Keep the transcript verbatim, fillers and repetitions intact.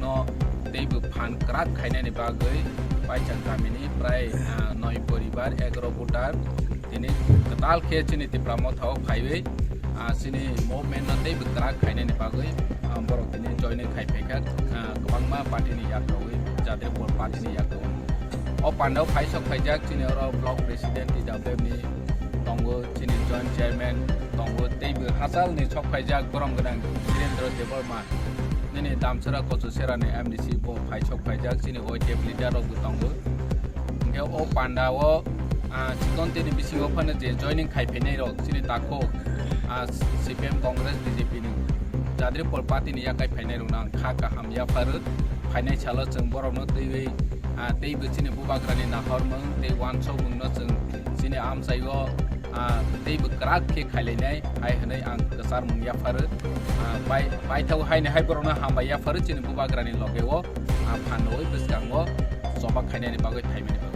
no teibo phan kwrak khainani bagwi Paichang kamini prai, ah, noi poribar, egaro voter tini kwtal khe chini Tipra Motha o phaiwi, ah, chini movement no teibo kwrak khainani bagwi, ah, borok tini joining khai phaikha, ah, kwbangma party ni yakrwi, Jadripur party ni yakrwi. O pandao phaisok phaijak chini oro block president T W F ni tongo, chini joint chairman tongo, teibo hachal ni sok phaijak borom gwnang Birendra Debbarma. Nini Damsara Kochuserani M D C bo phaisok phaijak, chini Y T F leader rok bo tongo. Hingke o panda o, ah, chikon tini bisingo phano je joining khai phainai rok, chini takhuk, ah, C P M Congress B J P ni Jadripur party ni yakai phainai rok no ang kha kaham yapharo. Phainai salo chwng borok no twiwi, ah, teibo chini bubagrani nahormung tei wansokmung no chwng chini amchai o ah, teibo kwrak khe khailainai hai hwnwi ang kwchar mung yapharo. Ah, pai-, paithak haino hai borokno hambai yapharo chini bubagrani loge o, ah, phanwi bwskango choba khainani bagwi phaimani bagwi.